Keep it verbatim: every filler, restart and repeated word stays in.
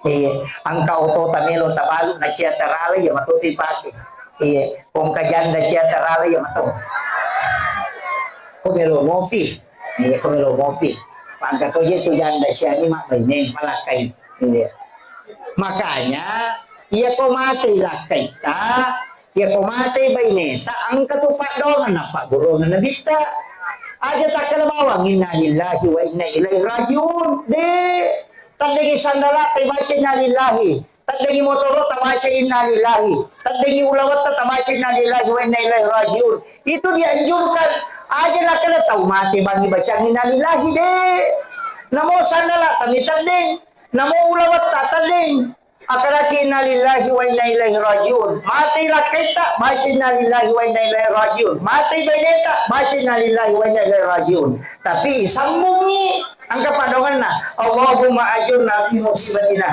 Iya, engka otota melo tabalu na cia tarala, iya mato tu ipake. Iya, ko engka janda cia tarala, iya mato. Ko melo mopi. Iya, ko melo mopi. Pangka to je tu janda cia ni mak baine malakkai. Iya. Makanya, iya ko mate lakkaitta, iya ko mate baineta, engka tu paddoangeng na pagguruanna nabitta. Aja takkala bawang, "Innalillahi wa inna ilaihi rajiun." De, taddengi sandala tabaca innalillahi. Taddengi motoro tabaca innalillahi. Taddengi ulawetta tabaca innalillahi wa inna ilaihi rajiun. Itu dianjurkan. Aja nakkala tau mate bangi bacang innalillahi, de. Namo sandala tami taddeng. Namo ulawetta taddeng. Akkaraki innalillahi wa inna ilaihi rajiun. Matei lakkaitta, baca innalillahi wa inna ilaihi rajiun. Matei baineta, baca innalillahi wa inna ilaihi rajiun. Tapi sambungi engka paddoangenna, "Allahumma ajurna fi musibatina